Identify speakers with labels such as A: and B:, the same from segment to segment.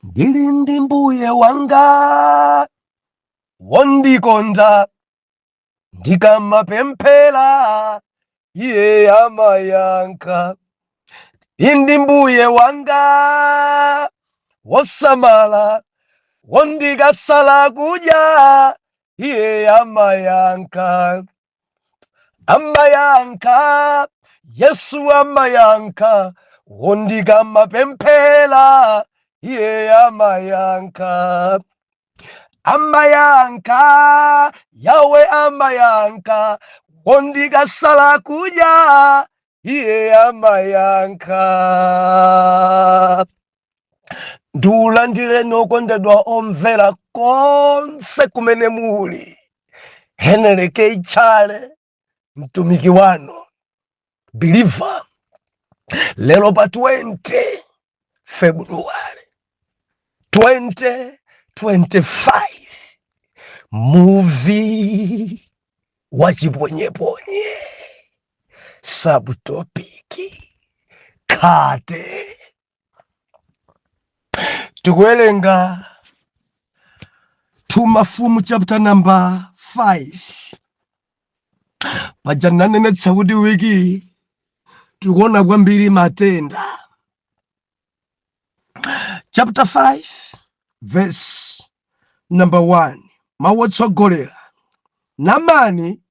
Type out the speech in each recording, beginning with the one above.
A: Ndili ndi mbuye wanga wondikonda, ndikamapemphera iye amayankha. Ndili ndi mbuye wanga wosamala, wondikasala kudya iye amayankha. Amayankha, Yesu amayankha, wondikamapemphera iye amayankha. Amayankha, Yawe amayankha, wondikasala kudya iye amayankha. Ndiulandireni okondedwa omvera konse kumene muli. Henry K. Chale, mtumiki wanu believer, lero pa 20 February 2025, muvi wa chiponyeponye, subtopic khate. Tikuwerenga 2 Mafumu chapter number 5. Paja nanenetsa kuti wiki tikuona kwambiri matenda. Chapter 5 verse number 1, mawu otsogolera: Namani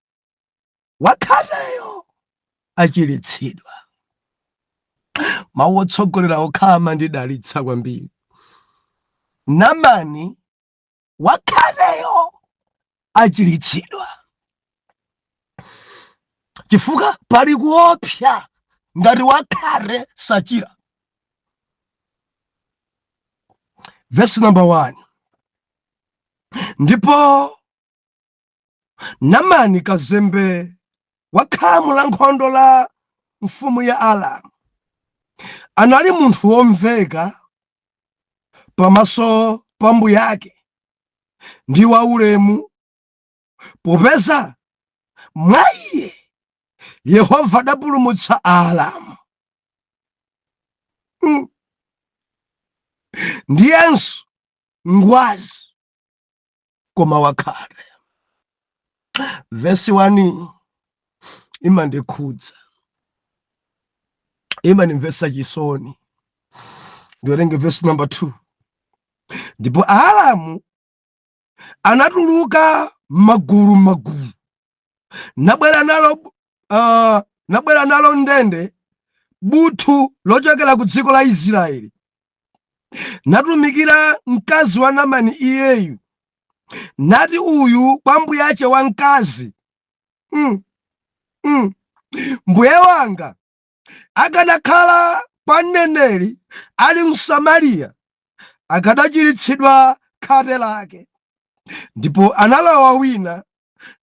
A: wakhateyo achiritsidwa. Mawu otsogolera okha amandidalitsa kwambiri. Namani wakhateyo achiritsidwa, chifukwa pali kuopsa ngati wakhate sachira. Verse number 1, ndipo Namani kazembe wa khamu la nkhondo la mfumu ya Aramu anali munthu womveka pamaso pa mbuyake ndi waulemu, popeza mwa iye Yehova adapulumutsa Aaramu. Ndiyenso ngwazi, koma wakhate. Vesi 1 imandikhudza, imandimvetsa chisoni. Ndiwerenge vesi number 2: ndipo Aaramu anatuluka magulu magulu, nabwera nalo ndende buthu lochokera ku dziko la Israeli, natumikira mkazi wa Namani iyeyu, nati uyu kwa mbuyache wamkazi, Mbuye wanga akanakhala kwa mneneri ali mSamariya, akadachiritsidwa khate lake. Ndipo analowa wina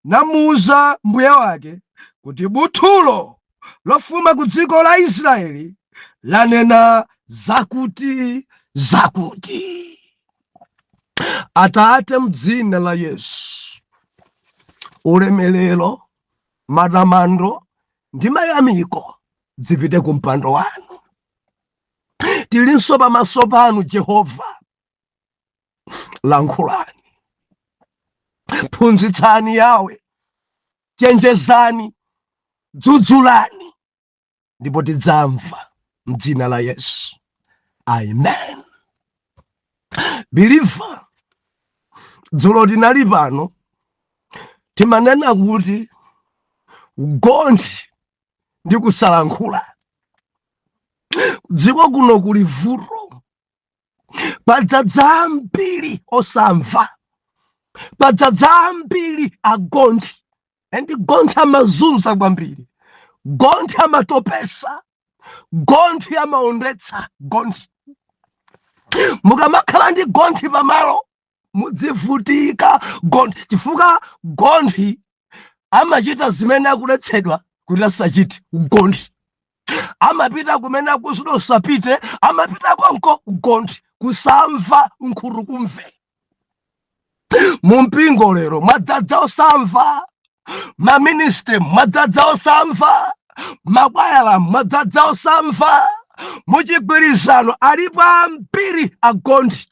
A: namuuza mbuye wake kuti buthulo lofuma ku dziko la Israeli lanena zakuti zakuti. Atate, mdzina la Yesu, ulemelero, matamando ndi mayamiko zipite ku mpando wanu. Tilinso pamaso panu Jehova, lankhulani, phunzitsani Yawe, chenjezani, dzudzulani, ndipo tidzamva mdzina la Yesu, amen. Believer, dzulo tinali pano, timanena kuti ugonthi ndi kusalankhula. Dziko kuno kuli vuto, padzadza ambiri osamva, padzadza ambiri agonthi, and gonthi amazunza kwambiri, gonthi amatopesa, gonthi amaondetsa. Gonthi, mukamakhala ndi gonthi pamalo mudzivutika. Gonthi, chifukwa gonthi amachita zimene akuletsedwa kuti asachite. Gonthi amapita kumene akuuzidwa usapite, amapita konko. Gonthi, kusamva, nkhutu kumve. Mumpingo lero mwadzadza osamva, maministry mwadzadza osamva, makwayala mwadzadza osamva, muchigwirizano alipo ambiri agonthi.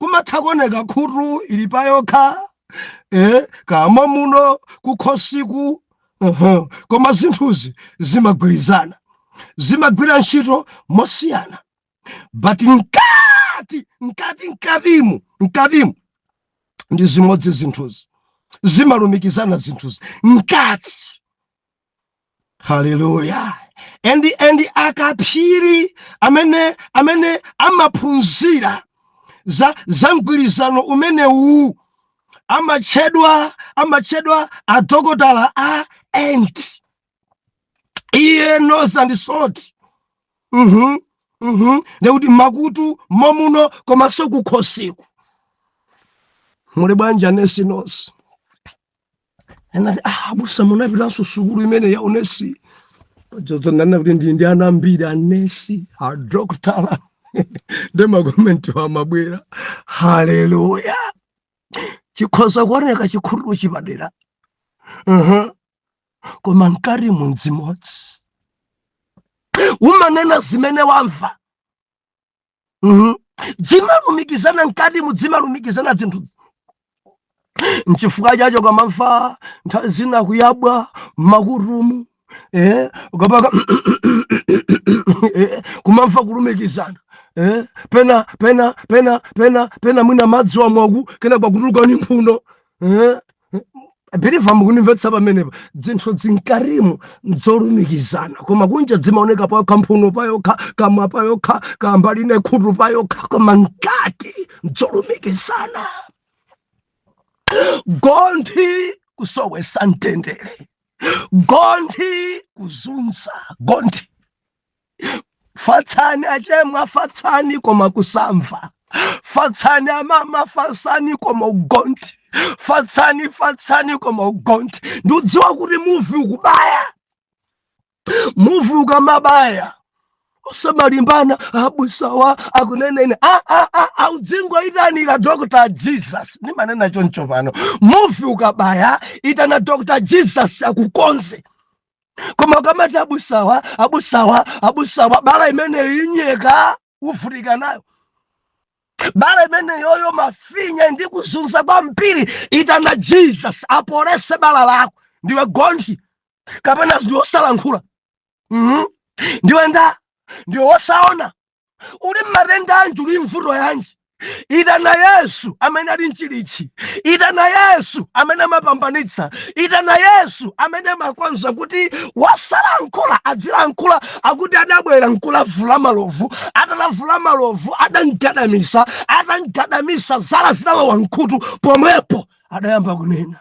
A: Kumatha kuoneka khutu ili payokha, kama muno kukhosiku, Koma zinthuzi zimagwirizana, zimagwira ntchito mosiyana, but mkati mkati mkatimu mkatimu ndi zimodzi. Zinthuzi zimalumikizana, zinthuzi mkati. Haleluya! And akaphiri amene amaphunzira za mgwirizano umenewu amatchedwa adokotala a ENT, ear, nose and throat. Ndekuti makutu momuno komanso kukhosiku. Muli bwanji anesi nonse? Anati, "Ah, abusa, munapitanso sukulu imene ya unesi?" Jojo nana kuti ndi ana ambiri anesi, adokotala, ndi ma comment amabwera. Haleluya! Chikhoza kuoneka chikhutu chipadera, Koma mkati mundzimodzi umanena zimene wamva. Zimalumikizana mkati, mudzimalumikizana zinthu. Nchifukwa chacho kamamva nthawi zina kuyabwa makutumu, ukapaka kumamva kulumikizana, pena pena pena pena pena mwina madzi wamwaku kena kwakutuluka ni mphuno. Believer, mukunimvetsa pamenepa? Zinthu zinkarimu nzolumikizana, koma kunja zimaoneka payokha, mphuno payokha, kamwa payokha, kambali ne khutu payokha, koma mkati nzolumikizana. Gonthi kusowesa mtendere, gonthi kuzunza, gonthi. Fatsani achemwa, fatsani, koma kusamva. Fatsani amama, fatsani, koma ugonthi. Fatsani, fatsani, koma ugonthi. Ndiudziwa kuti muvi ukubaya. Muvi ukamabaya usamalimbana, abusawa akunenene, audzingoitanira Dr Jesus. Ndimanena choncho pano, muvi ukabaya itana Dr Jesus akukonze. Koma ukamati abusawa, abusawa, abusawa, bala imeneyo inyeka, uvutika nayo bala imeneyoyo, mafinya ndi kuzunza kwambiri. Itana Jesus apolese bala lako. Ndiwe gonthi kapena ndiwe wosalankhula? Ndiwe nda ndiwe wosaona? Uli mmatenda anji? Uli mvuto yanji? Itana Yesu amene ali mchilichi. Itana Yesu amene amapambanitsa. Itana Yesu amene amakonza kuti wasalankhula adzilankhula. Akuti adabwera nkulavula malovu. Atalavula malovu adamgadamisa. Atamgadamisa, zala zidalowa mkhutu, pomwepo adayamba kunena.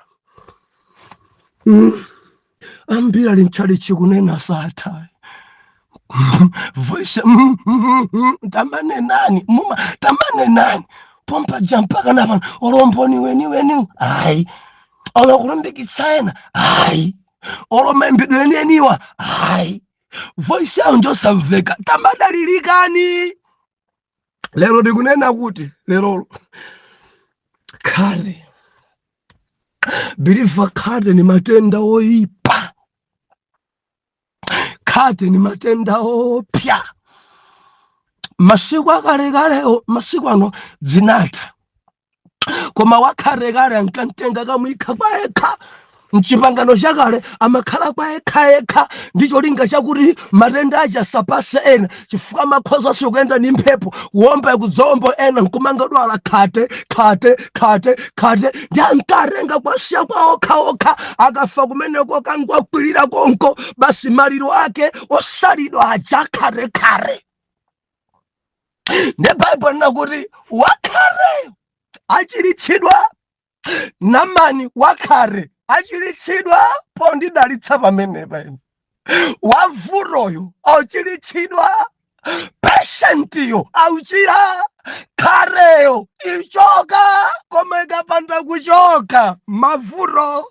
A: Ambiri ali mchalichi kunena satha, voice tamanenani muma tamanenani pompaja mpaka napano olomboni weni weni ayi, olo kulumbikitsa ena ayi, olo maimbidwe enieniwa ayi, voice yawo njosamveka. Tamadalilikani. Lero ndikunena kuti lerolo khale believer, khate ni matenda oipa, khate ni matenda opya. Masiku akalekalewo, masiku ano dzinatha, koma wakhalekale ankamtenga kamwikha kwa yekha. Mchipangano chakale amakhala kwa yekhayekha ndi cholinga chakuti matenda aja asapase ena, chifukwa amakhozanso kuyenda ndi mphepo, kuwomba kudzombo, ena nkumangodwala khate, khate, khate, khate. Ndi ankatenga kwasiya kwa okhaokha, akafa kumeneko kangwakwirira konko basi, maliro ake osalidwa aja kharekhare. Ndi Baibulo lina kuti wakhare achiritsidwa. Namani wakhare achiritsidwa. Pondidalitsa pamenepa ine, wavutoyo achiritsidwa, patient yo auchira, khareyo ichoka. Koma ikapanda kuchoka mavuto,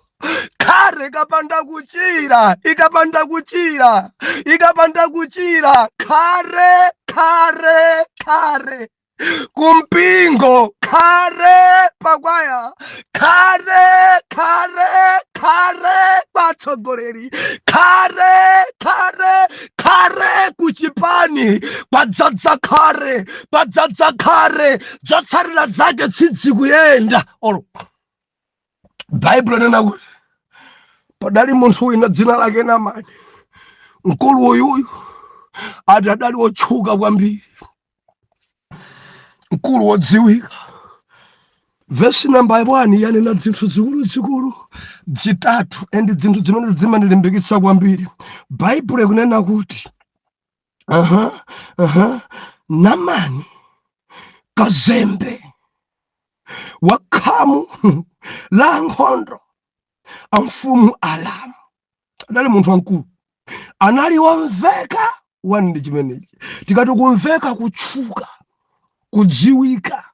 A: khare ikapanda kuchira, ikapanda kuchira, ikapanda kuchira khare, khare, khare. Kumpingo khare, pakwaya khare, khare, khare, kwatsogoleri khare, khare, khare, kuchipani kwadzadza khare, kwadzadza khare. Zotsatira zake sidzikuyenda. Olo Baibulo nena kuti padali munthu wina dzina lake Namani. Mkulu uyuyu ati adali wotchuka kwambiri, mkulu wodziwika. Vesi namba 1 yanena zinthu zikuluzikulu zitatu, and zinthu zimene zimandilimbikitsa kwambiri. Baibulo ikunena kuti aha, Namani kazembe wa khamu la nkhondo a mfumu Alamu adali munthu wamkulu, anali womveka. Wani ndi chimenechi tikati kumveka, kutchuka, kudziwika.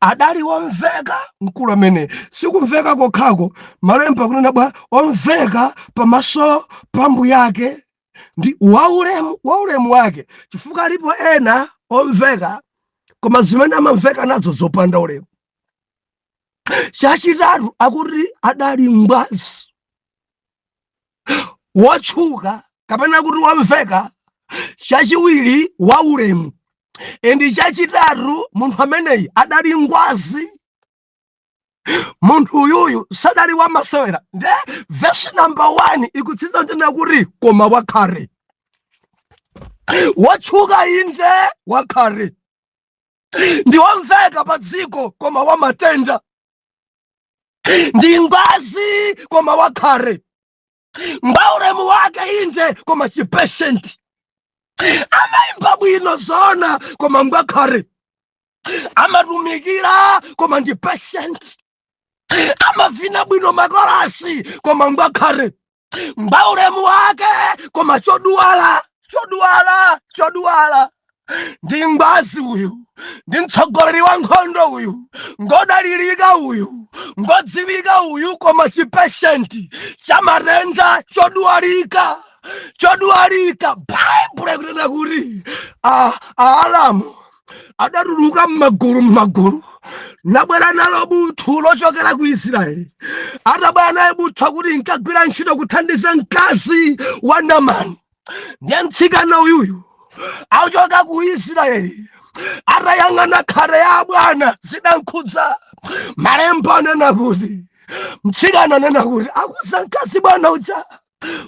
A: Adali womveka mkulu amene sikumveka kokhako. Malemba kunena bwa omveka pamaso pa mbuyake ndi waulemu, waulemu wake, chifukwa alipo ena omveka koma zimene amamveka nazo zopanda ulemu. Chachitatu akuti adali ngwazi. Wotchuka kapena kuti wamveka, chachiwiri waulemu, and chachitatu munthu ameneyi adali ngwazi. Munthu uyuyu sadali wamasewera. Nde vesi namba 1 ikutsitsa ndina kuti koma wakhare, wotchuka inde wakhare, ndi wamveka pa dziko koma wamatenda, ndi ngwazi koma wakhare, ngwaulemu wake inde koma chipatient. Amayimba bwino zona koma ngwakhare, amatumikira koma ndi patient, amavina bwino makorasi koma ngwakhare, ngwaulemu wake koma choduwala, choduwala, choduwala. Ndi ngwazi uyu, ndi mtsogoleri wa nkhondo uyu, ngodalirika uyu, ngodziwika uyu, koma chipatient chamatenda, choduwalika, choduwalika. Baibulo ikunena kuti Aalamu adatuluka m'magulu m'magulu nabwera nalo buthu lochokera ku Israeli. Atabwera naye buthu, akuti nkagwira ntchito kuthandiza mkazi wa Namani. Ndiye mtsikana uyuyu achoka ku Israeli, atayang'ana khate ya bwana, zidankhudza. Malemba anena kuti mtsikana anena kuti akuza mkazi bwana uja,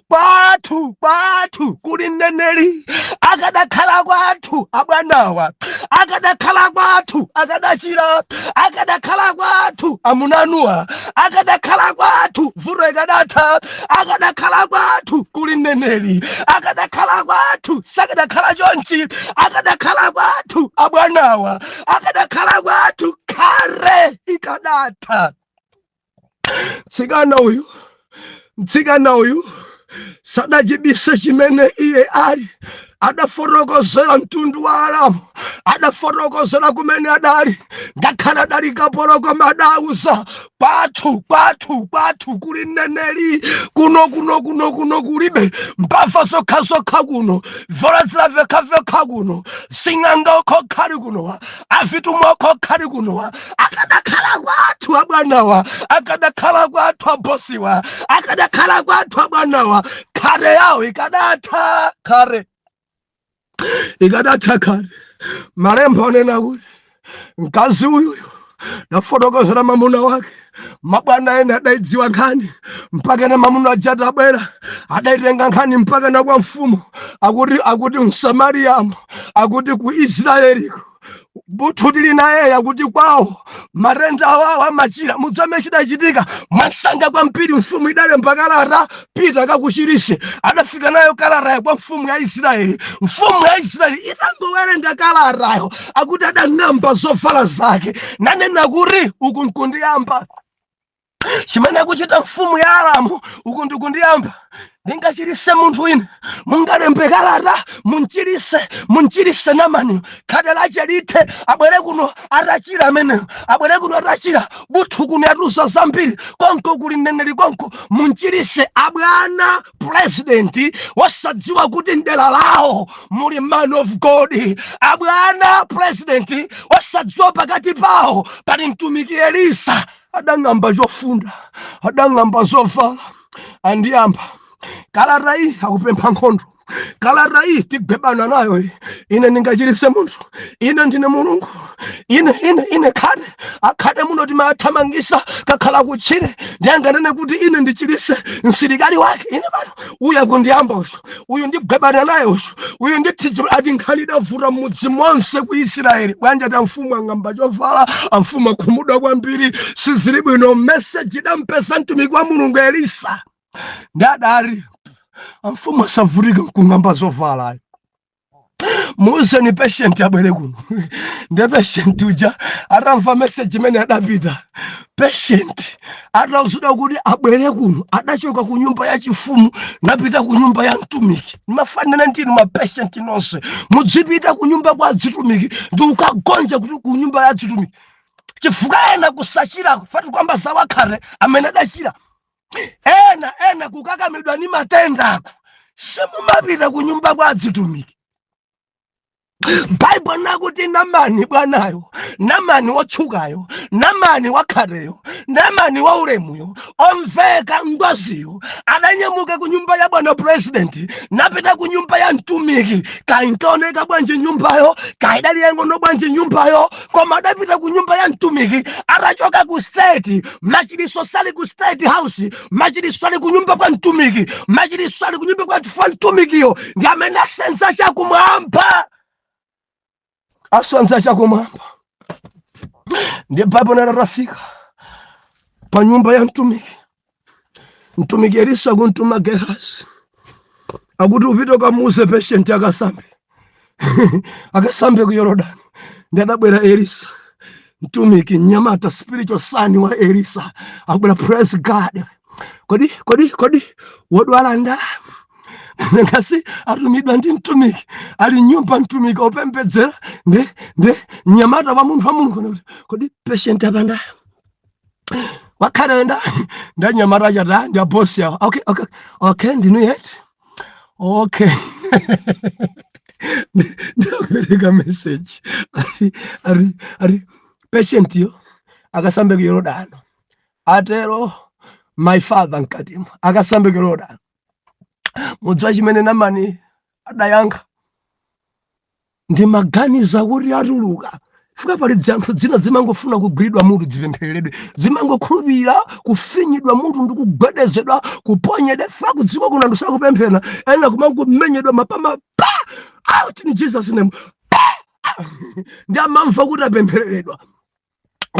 A: "Kwathu, kwathu kuli mneneri. Akadakhala kwathu abwanawa, akadakhala kwathu akadachira. Akadakhala kwathu amunanuwa, akadakhala kwathu vuto ikadatha. Akadakhala kwathu kuli mneneri, akadakhala kwathu sakadakhala chonchi. Akadakhala kwathu abwanawa, akadakhala kwathu khare ikadatha." Mtsikana uyu, mtsikana uyu sadachibise chimene iye ali. Adafotokozera mtundu wa Aramu, adafotokozera kumene adali, ngakhale adali kapolo, koma adauza, "Kwathu, kwathu, kwathu kuli mneneri. Kuno, kuno, kuno, kuno kulibe mbava zokha zokha kuno, volazira vekhavekha kuno, sing'anga okhokhali kunowa, avitumwa okhokhali kunowa. Akadakhala kwathu abwanawa, akadakhala kwathu abosiwa, akadakhala kwathu abwanawa, khare yawo ikadatha, khare ikadatha, khare." Malemba onena kuti mkazi uyuyu dafotokozera mamuna wake. Mabwana ena adaidziwa nkhani, mpaka na mamuna aja atabwera adaitenga nkhani mpaka na kwa mfumu. Akuti Msamariyamo, akuti ku Israeliko buthu tili naye, akuti kwawo matenda awawo amachira. Mudzame chidachitika mwansanga kwambiri, mfumu idalemba kalata, "Pita kakuchirise." Adafika nayo kalatayo kwa mfumu ya Israeli. Mfumu ya Israeli itangowerenga kalatayo, akuti adang'amba zovala zake nanena kuti, "Uku nkundiyamba. Chimene akuchita mfumu ya Aramu uku ndikundiyamba. Ndingachirise munthu ine? Mungalembe kalata, munchirise, munchirise Namani, khate lache lithe, abwere kuno atachira ameneyo, abwere kuno atachira. Buthu kuno yatuza zambiri, konko kuli mneneri konko, munchirise abwana president, wasadziwa kuti mdera lawo muli man of God. Abwana president wasadziwa pakati pawo pali mtumiki Elisa. Adang'amba chofunda, adang'amba zovala, andiyamba kalata iyi, akupempha nkhondo. Kalata iyi tigwebana nayo iyi. Ine ndingachirise munthu? Ine ndine Mulungu? Ine khate akhate muno timathamangisa kakhala kutchire, ndiyanganene kuti ine ndichirise msilikali wake? Ine pano uyu akundiyamba uyu, uyu ndigwebana naye uyu, uyu ndithidzo. Ati nkhani idavuta m'mudzi monse ku Israeli. Bwanja ta mfumu ang'amba chovala, amfumu akhumudwa kwambiri, sizili bwino. Message idampeza mtumiki wa Mulungu Elisa, ndi adari, amfumu asavutika nkung'amba zovala, muuzeni patient abwere kuno. Nde patient uja atamva message imene adapita, patient atauzidwa kuti abwere kuno, adachoka ku nyumba ya chifumu napita ku nyumba ya mtumiki. Ndimafanana ndinu ma patient nonse, mudzipita ku nyumba kwa adzitumiki ndi ukagonja kuti ku nyumba ya adzitumiki, chifukwa ena kusachira fati kwamba zawakhale amene adachira, ena kukakamidwa ni matenda ako, simumapita ku nyumba kwa adzitumiki. Baibulo nakuti Namani bwanayo, Namani wotchukayo, Namani wakhateyo, Namani wa ulemuyo, omveka ngwaziyo, adanyamuka ku nyumba ya bwana president napita ku nyumba ya mtumiki. Kainkaoneka bwanji nyumbayo, kaidali yang'ono bwanji nyumbayo, koma adapita ku nyumba ya mtumiki. Atachoka ku State, machiliso sali ku State House, machiliso ali ku nyumba kwa mtumiki, machiliso ali ku nyumba kwa chifukwa mtumikiyo ndi amene asenza chakumwamba, asenza chakumwamba. Ndiye Baibulo natafika pa nyumba ya mtumiki, mtumiki Elisa kuntuma Gehazi, akuti upite ukamuuze patient akasambe, akasambe ku Yorodani. Ndi adabwera Elisa, mtumiki mnyamata, spiritual son wa Elisa, akubwera, "Praise God. Kodi wodwala nda?" Ngasi atumidwa ndi mtumiki, ali nyumba mtumiki opembedzera. Nde mnyamata wa munthu wa Mulungu anakuti, "Kodi patient apanda wakhalenda?" Ndanyamata chata ndi abosi awo. Okay, ndinu yet? Okay." Ndakupereka message, ari patient yo akasambe ku Yorodano, atero my father mkatimo, akasambe ku Yorodano. Mudziwa chimene Namani adayankha? "Ndimaganiza kuti atuluka." Fika pali dzanthu dzina zimangofuna kugwiridwa mutu, zipemphereredwe, zimangokhulupirira kufinyidwa mutu ndi kugwedezedwa, kuponyedwa. Fika kudziko kuno anthu sakupemphera, ena kumangomenyedwa mapama, pa out in Jesus name, pa ndi amamva kuti apemphereredwa.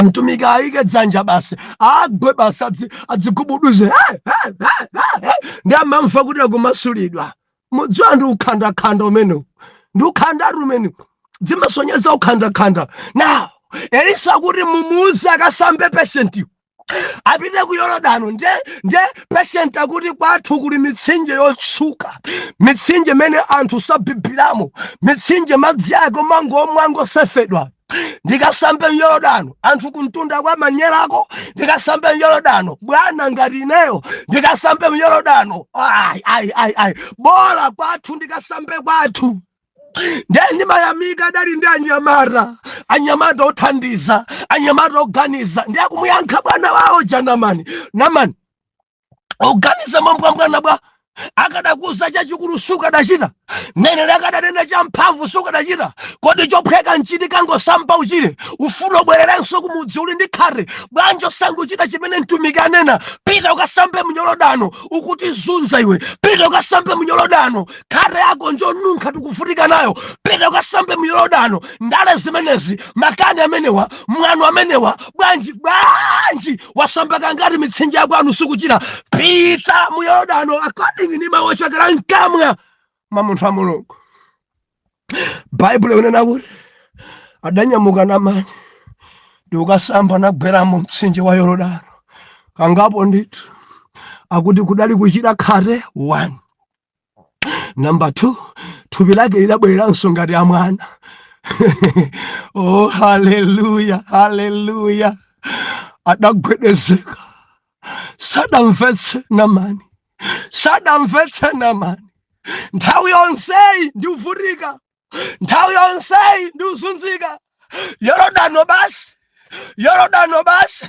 A: Mtumiki ayike dzanja basi, agwe basi, adzigubuduze, hey, hey, hey, hey, hey. Ndi amamva kuti akumasulidwa. Mudziwa ndi ukhandakhanda umenewu, ndi ukhandatu umenewu, zimasonyeza ukhandakhanda. Now Elisa akuti mumuuze akasambe patient, apite ku Yorodano. Nde patient akuti, "Kwathu kuli mitsinje yotsuka, mitsinje imene anthu sabibiramo, mitsinje madzi ake mangomwe angosefedwa. Ndikasambe Yorodano anthu kumtunda kwa manyerako? Ndikasambe Yorodano bwana ngati ineyo? Ndikasambe Yorodano? Ayi, ayi, ayi, ayi, bola kwathu, ndikasambe kwathu." Ndiye ndimayamika adali ndi anyamata, anyamata othandiza, anyamata oganiza. Ndi akumuyankha bwana wawo ja Namani, "Namani, oganiza mwambwambwana bwa? Akadakuza chachikulu sukadachita, neneri akadanena champhamvu sukadachita. Kodi chophweka nchiti? Kangosamba uchire. Ufuna ubwererenso kumudzi uli ndi khate bwanji? Osangochita chimene mtumiki anena. Pita ukasambe myorodano. Ukutizunza iwe. Pita ukasambe myorodano. Khate yako njonunkha, tikuvutika nayo. Pita ukasambe myorodano. Ndale zimenezi, makani amenewa, mwano amenewa, bwanji? Bwanji wasamba kangati mitsinje yakwanu sikuchira? Pita mu Yorodano according ndi mawu ochokera mkamwa mwa munthu wa Mulungu." Baibulo ikunena kuti adanyamuka Namani ndi ukasamba, nagweramo mtsinje wa Yorodano kangapo ndithu. Akuti kudali kuchira khate 1. Number 2, thupi lake lidabwereranso ngati amwana. Oh, haleluya, haleluya! Adagwedezeka, sadamvetse Namani, sadamvetse Namani. Nthawi yonseyi ndiuvutika, nthawi yonseyi ndiuzunzika, Yorodano basi, Yorodano basi,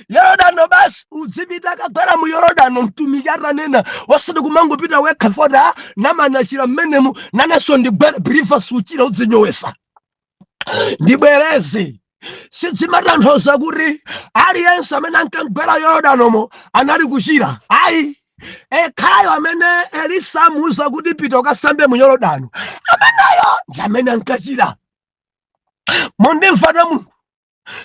A: Yorodano basi. Udzipita kagwera mu Yorodano mtumiki atanena, osati kumangopita wekha fota. Namani achira mmenemu, nanenso ndigwere. Believer, suchira, udzinyowesa. Ndibwereze, sidzimatanthauza kuti aliyense amene ankagwera Yorodanomo anali kuchira, ayi. Ekhayo amene Elisa amuuza kuti pita ukasambe mu Yorodano, ameneyo ndi amene ankachira. Mundimva na Mulungu?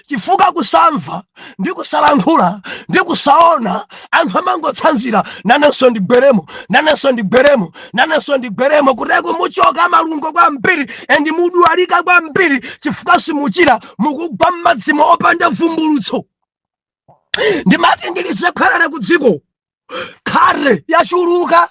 A: Chifukwa kusamva ndi kusalankhula ndi kusaona, anthu amangotsanzira: nanenso ndigweremo, nanenso ndigweremo, nanenso ndigweremo. Kuteko muchoka malungo kwambiri and mudwalika kwambiri, chifukwa simuchira, mukugwa m'madzimo opanda vumbulutso. Ndimati ndilize khwerere ku dziko: khate yachuluka,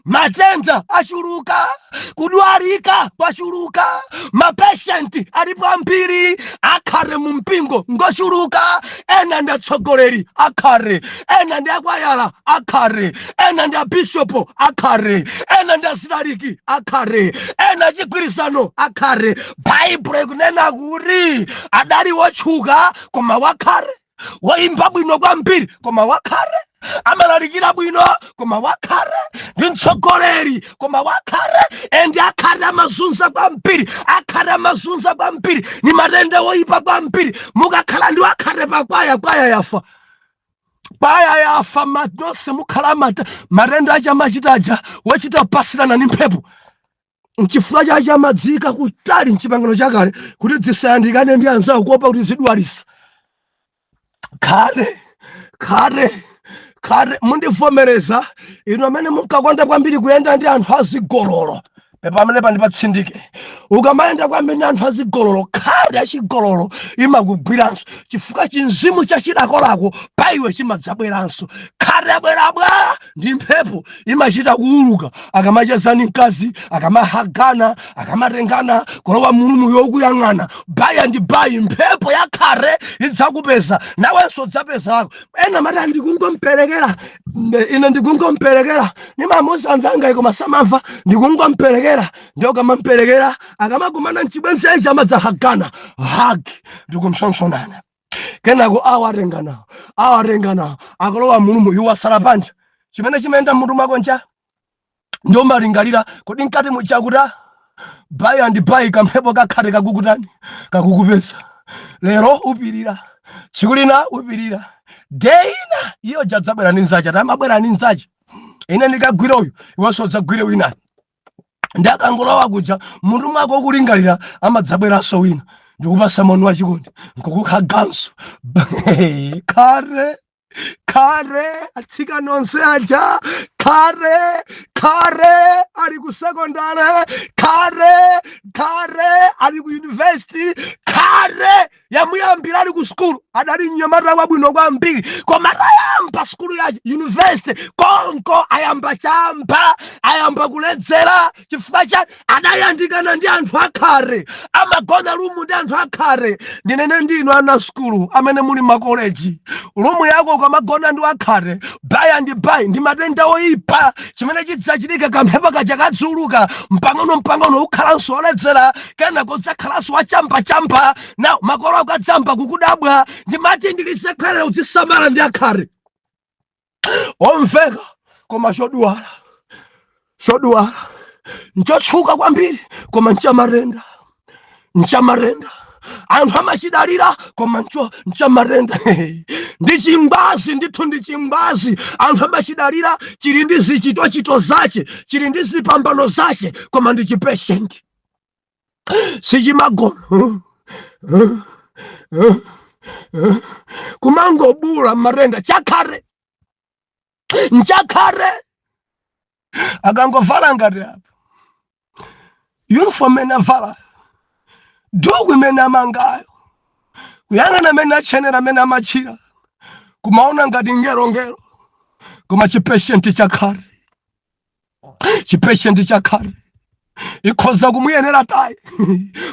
A: matenda achuluka, kudwalika kwachuluka, mapatients alipo ambiri. Akhate mu mpingo ngochuluka. Ena ndi atsogoleri akhate, ena ndi akwayala akhate, ena ndi abishopo akhate, ena ndi azilaliki akhate, ena achigwirizano akhate. Baibulo ikunena kuti adali wotchuka koma wakhate, woimba bwino kwambiri koma wakhate, amalalikira bwino koma wakhate, ndi mtsogoleri koma wakhate. And akhate amazunza kwambiri, akhate amazunza kwambiri, ni matenda woipa kwambiri. Mukakhala ndi wakhate pakwaya, kwaya yafa, kwaya yafa. Nonse mukhala matenda acha amachitaja wochita kupasirana ndi mphepo. Nchifukwa chache amadzika kutali mchipangano chakale kuti zisayandikane ndi anzawo, kuopa kuti zidwalisa. Khate, khate, khate. Mundivomereza inu amene munkakonda kwambiri kuyenda ndi anthu azigololo, pepa amene pandipatsindike. Ukamayenda kwambiri ndi anthu azigololo, khate achigololo imakugwiranso, chifukwa chinzimu chachilakolako pa iwe chimadzabweranso. Khate abwerabwa ndi mphepo, imachita kuuluka. Akamachezani mkazi, akamahagana, akamatengana kulowa mulumu yokuyang'ana, by and by mphepo yakhate idzakupeza, nawenso udzapezako. Ena mati ndikungomperekera ine, ndikungomperekera, nimamuza anzanga iko masamamva, ndikungomperekera. Ndio kamamperekera, akamakumana mchibwenzi ichi amadzahagana, hug ndikumsonsonana, kenako awarengana, awarengana, akalowa mulumu, iwo asala panja. Chimene chimayenda mmutu mwako ncha ndio malingalira kodi mkati muchakuta. By and by kamphepo kakhate kakukutani, kakukupeza. Lero upirira, tsiku lina upirira, day ina iyo jadzabwera ndi nzache. Tamabwera ndi nzache, ine ndikagwira uyu, iwenso udzagwire wina. Ndakangolowa kuja mutu mwako ukulingalira, amadzabweranso wina ndikupasa moni wachikondi nkukukhaganso. Khate, khate. Atsikana onse aja khate, khate ali ku sekondari, khate, khate ali ku university, khate yamuyambira ali ku sukulu. Adali mnyamata wabwino kwambiri, koma atayamba sukulu ya university konko ayamba chamba, ayamba kuledzera. Chifukwa cha adayandikana ndi anthu akhate, amagona room ndi anthu akhate. Ndinene ndinu ana sukulu amene muli makoleji, room yako ukamagona ndi akhate, by and by ndi matenda oyipa. Chimene chidzachitika, kamphepo kaja kadzuluka mpang'ono mpang'ono, ukhalanso oledzera, kenako udzakhalanso wachambachamba na makolo akadzamba kukudabwa. Ndimati ndilisekwerera, uzisamala ndi akhate. Omveka koma chodwala, chodwala nchotchuka kwambiri koma nchamatenda, nchamatenda. Anthu amachidalira koma nchamatenda. Ndi chingwazi ndithu, ndi chingwazi. Anthu amachidalira, chili ndi zichitochito zache, chili ndi zipambano zache, koma ndi chipatient, sichimagona, kumangobula matenda. Chakhate, nchakhate. Akangovala ngati apa uniform imene avala, duku imene amangayo, kuyang'ana amene achenera, amene amachira, kumaona ngati ngerongero. Koma chipatient chakhate, chipatient chakhate ikhoza kumuyenera tayi,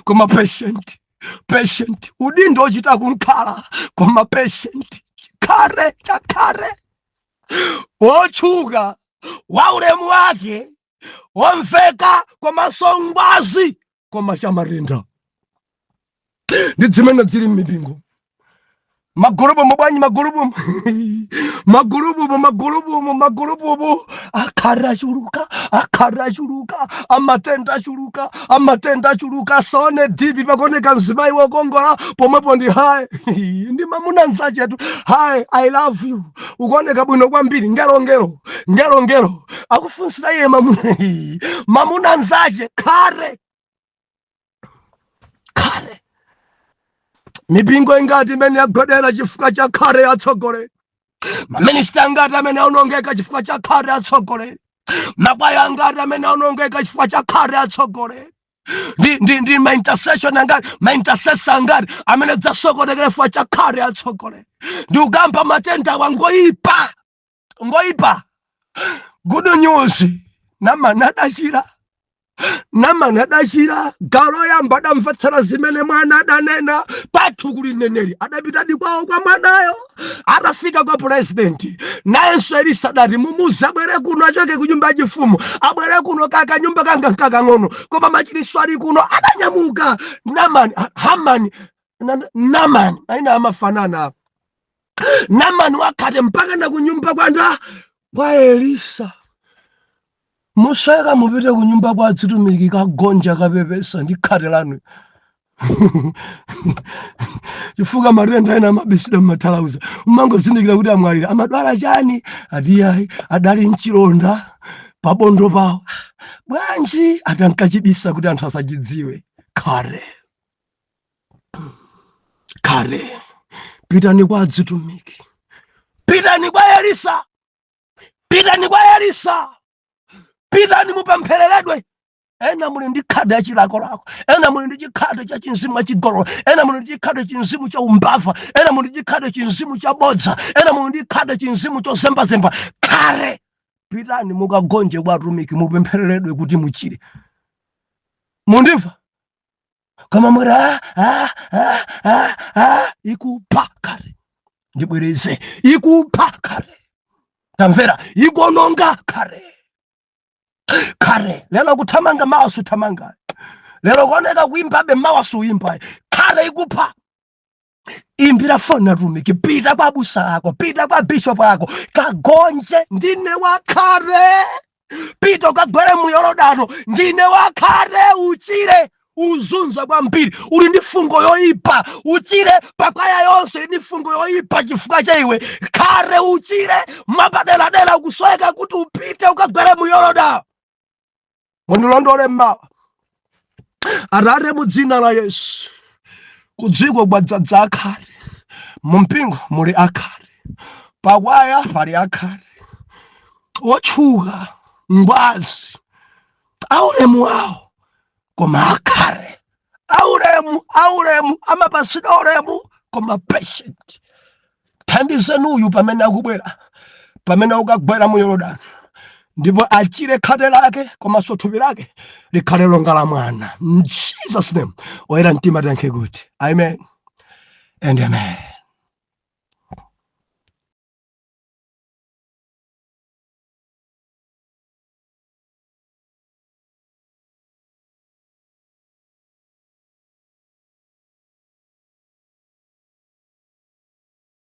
A: koma patient, patient udindo ochita kunkhala, koma patient chikhate chakhate, wotchuka, waulemu wake, womveka, komanso ngwazi, koma chamatenda. Ndi zimene zili m'mipingo, magulupumu bwanji, magulupumu, magulupumu, magulupumu, magulupumu, akhate achuluka, akhate achuluka, amatenda achuluka, amatenda achuluka. Asaone DP pakuoneka mzimayi wokongola pomwepo ndi hi, ndi mamuna mzachetu, "Hi, I love you, ukuoneka bwino kwambiri." Ngelo, ngelo, ngelo, ngelo, akufunsira iye mamuna, mamuna mzache. Khate, khate. Mipingo ingati imene yagwedera chifukwa cha khate atsogoleri? Maminista angati amene aonongeka chifukwa cha khate atsogoleri? Makwaya angati amene aonongeka chifukwa cha khate atsogoleri? Ndi ma intercession angati, ma intercessor angati amene dzasokonekera chifukwa cha khate atsogoleri? Ndi ukamba matenda awa ngoipa, ngoipa. Good news, Namani adachira. Namani adachira. Galo yamba adamvetsera zimene mwana adanena, "Pathu kuli mneneri." Adapitadi kwawo kwa mwanayo. Atafika kwa purezidenti, nayenso Elisa adati, "Mumuze abwere kuno, achoke ku nyumba yachifumu, abwere kuno. Kaka nyumba kanga nkakang'ono, koma machiritso ali kuno." Adanyamuka Namani, Hamani, Namani, aina amafanana, Namani wakhate mpaka na kunyumba kwanda kwa Elisa. Musweka mupite kunyumba kwa adzitumiki, kagonja, kapepesa ndi khate lanu, chifukwa matenda ena amabisidwa mmathalauza. Umangozindikira kuti amwalira. Amadwala chani? Atiyayi, adali mchilonda pabondo pawo. Bwanji? Atankachibisa kuti anthu asachidziwe. Khate, khate. Pitani kwa adzitumiki, pitani kwa Elisa, pitani kwa Elisa, pitani mupemphereredwe. Ena muli ndi khate ya chilakolako, ena muli ndi chikhate cha chinzimu chigololo, ena muli ndi chikhate chinzimu cha umbava, ena muli ndi chikhate chinzimu cha bodza, ena muli ndi khate chinzimu chozembazemba. Khate. Pitani mukagonje kwa atumiki, mupemphereredwe kuti muchire. Mundimva? Koma muri ah, ah, ah, ah, ah, ikupha khate. Ndibwereze, ikupha khate. Tamvera, ikuononga khate, khate. Lero kuthamanga, mawa suthamanga. Lero kuoneka kuimbabe, mawa suimba. Khate ikupha. Imbira foni atumiki, pita kwa abusa ako, pita kwa bishop ako, kagonje, "Ndine wakhate." Pita ukagwere mu Yorodano, "Ndine wakhate." Uchire. Uzunza kwambiri, uli ndi fungo yoipa, uchire. Pakwaya yonse ili ndi fungo yoipa chifukwa cha iwe. Khate, uchire mwapaderadera. Ukusweka kuti upite ukagwere mu Yorodano. Mundilondole mmawa. Atate, mu dzina la Yesu, kudziko kwadzadza akhate, mumpingo muli akhate, pakwaya pali akhate, wotchuka, ngwazi, aulemu wawo, koma akhate. Aulemu, aulemu, amapasidwa ulemu, koma patient. Thandizeni uyu pamene akubwera, pamene ukagwera mu Yorodani, ndipo achire khate lake komanso thupi lake likhale longa la mwana. In Jesus' name, oyera mtima tiyankhe kuti amen and amen.